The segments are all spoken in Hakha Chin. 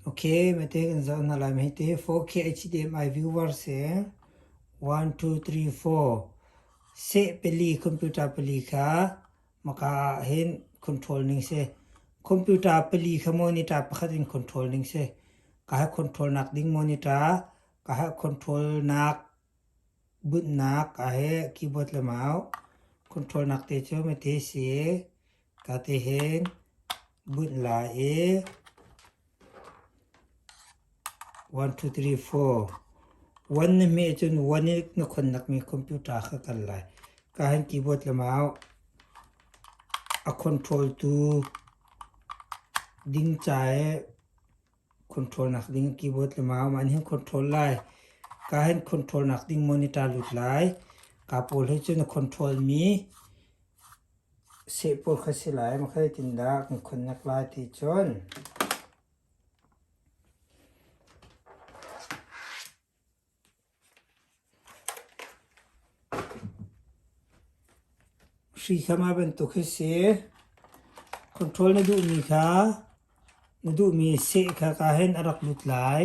Okay, mate kan zoh hna lai. Hi te 4K HDMI viewer si. 1, 2, 3, 4. Seh pali, computer pali kha maka ah hin control ning si. Computer pali kha monitor pakhat in control ning si. Ka ha control nak ding monitor, ka ha control nak bunhnak, ka he keyboard le mouse. Control nak te cu mate si. Ka te hin bunh lai i 1, 2, 3, 4. 1 na hmeh cun 1 i na khonnak mi computer kha kal lai. Ka hin keyboard le mouse a control tu ding ca i control nak ding keyboard le mouse man hin control lai. Ka hin control nak ding monitor lut lai. Ka pawl he cun na control mi Seh pawl kha si lai ma zeitindah kan khonnak lai ti cun hri kha mah bantuk hi si. Control na duhmi kha na duhmi seh kha ka hin a rak lut lai.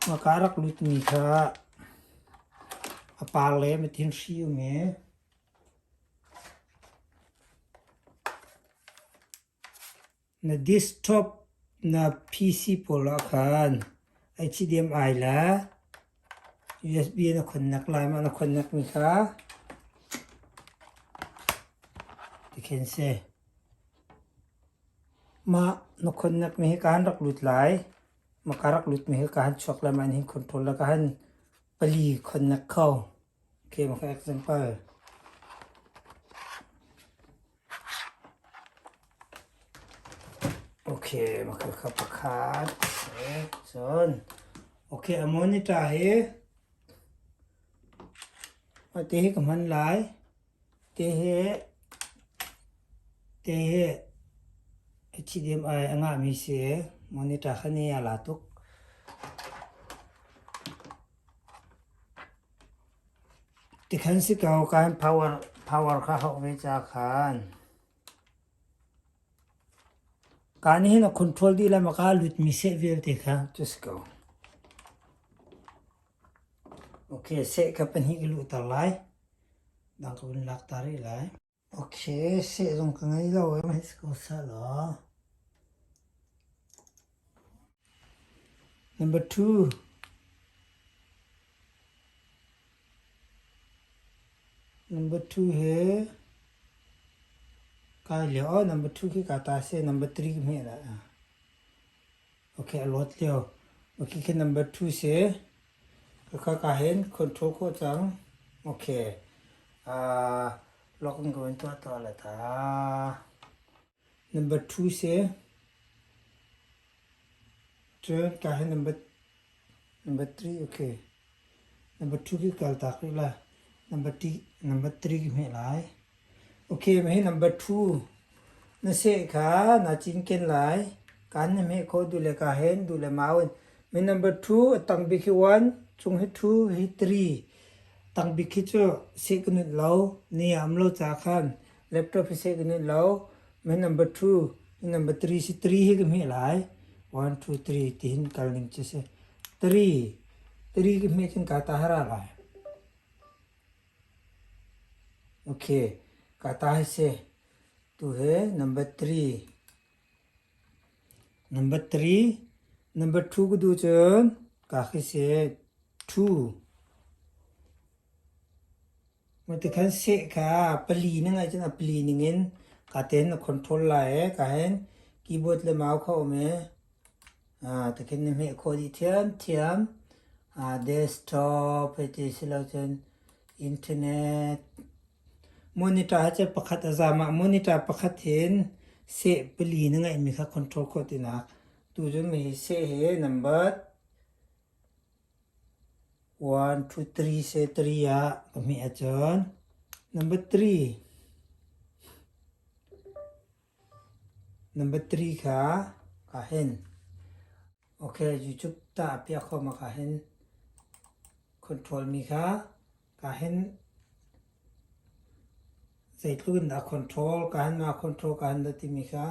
Mah ka a rak lutmi kha a par le matin hri um i Na desktop na PC pawl ah khan HDMI le USB na khonnak lai ma na khonnak mi kha tikhin si. Mah na khonnak mi hi kaan rak lut lai. Mah ka rak lut mi hi kaan chuak lai ma hin control la ka han pali khonnak kho. Okay, maka example. Okay, maka ka pakhat. Cun, okay, a monitor hi te hi ka hman lai. Te hi te hi HDMI a ngahmi si. Monitor kha ni a la tuk. Tikhan si ko kan power kha hauh ve ca khan. Ka nih hin a control dih le maka lutmi seh vialte kha cu si ko. Okay, seh kha pahnih ka luhter lai. Dang ka vun lak ta rih lai. Okay, seh zong ka ngei lo eh, hei si ko seh law. Number two. Number two he kai lio. Oh, number two khi ka ta se number three ki hme la. Okay, a lot lio. Okay, khi number two se. Ka ka hen control ko cang. Okay. Uh, lock in ko in tuah tuah la ta. Number two si. Cun ka hi number number three okay. Number two khi kal tak rih lai. Number three number three khi hmeh lai. Okay, mah hi number two na seh kha na cinken lai. Kan na hmeh khawh duh le ka hen duh le mau in. Mi number two a tang bik hi one, cung hi two, hi three. Tang bik hi cu seh ka nunh lo, ni a um lo ca khan Laptop hi seh ka nunh lo. Mi number two, hi number three si three hi ka hmeh lai. One, two, three ti hin kal ning cu si. Three, three ka hmeh cun ka ta hara lai. Okay, ka ta hi si. Tu he number three. Number three, number two ka duh cun ka khi si two. Tikhan seh kha pali na ngeih cun a pali ningin kaa tein na control lai i ka hin keyboard le mouse kha a um i tikhin na hmeh khawh dih thiamthiam. Desktop hei ti si lo cun internet monitor hi cu pakhat a zam ah monitor pakhat hin seh pali na ngeihmi kha control khawh tinak. Tuzun hi seh hi number One, two, three se three ah ka hmeh ahcun number three number three kha ka hen. Okay, YouTube ta piak kho ma ka hen control mi kha ka hen zeitluk in dah control ka hen ma control ka hen da timi kha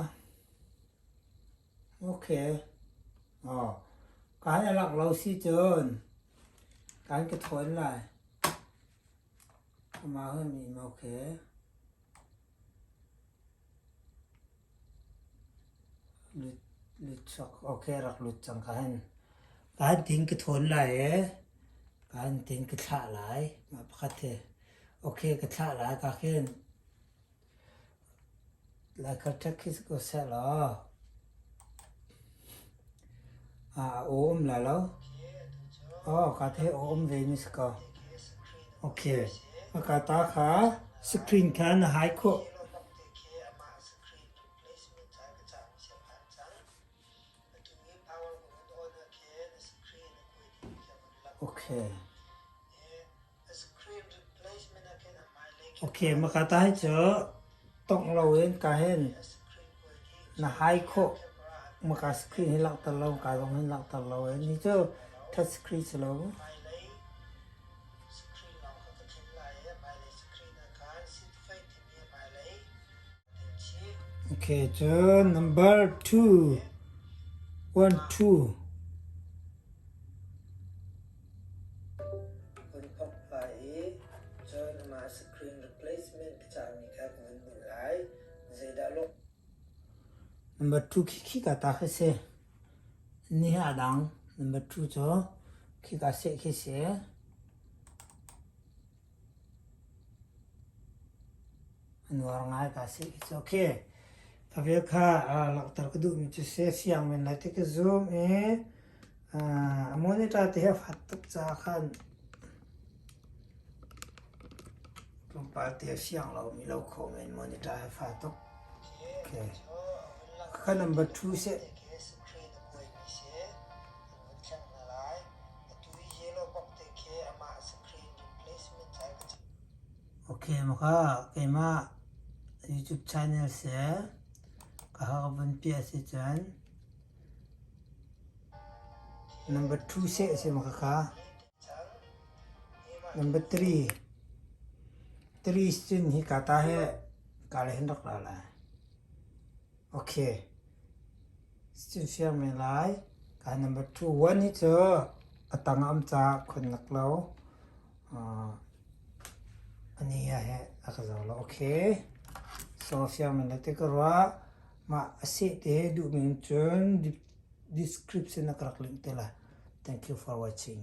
okay. Oh. Kaan a lak lo si cun kaan ka thawn lai. Amah hun mi maw khi. Lut chuak okay rak lut cang ka hen. Ka han tin ka thawn lai e. Ka han tin ka thlah lai. Mah pakhat he. Okay ka thlah lai ka khin. Laikhal ṭhek khi si ko seh law a aw um lai lo. Aw ka the aw um ve mi si ko. Okay. Ka ta kha screen kha na hai khawh. Okay. Okay, maka ta hi cu tongh loin ka hin na hai khawh. Maka screen hi langhter lo, ka zong hin langhter lo in. Hi cu touch screen si lo. Okay, cun number 2 1 2 Vun pok lai i cun amah screen replacement ka cahmi kha ka vun bunh lai. Zeidah lawh? Number 2 khi khika ta khi si. Ni a dang. Number 2 cu khika seh khi si. A nuar ngai ka si khi cu. Okay. Ka vel kha langhter ka duhmi cu si siang men lai ti ka zum i a monitor te hi a fat tuk caah khan tlawmpal te a siang lomi lo kho men monitor hi fa tuk. Okay. Ka number 2 seh. Okay, maka keimah YouTube channel seh ka ha ka vun piah si cun Number 2 seh a si ma khakha. Number 3. 3 cun hi ka ta he ka le hin rak la lai. Okay. Cun fiang men lai. Ka number 2 1 hi cu a tang am ca khon lak lo. Ani ya he a ka zo lo. Okay. So fiang men lai te ka ruah. Mah a seh te duh ning cun description na ka rak link te lai. Thank you for watching.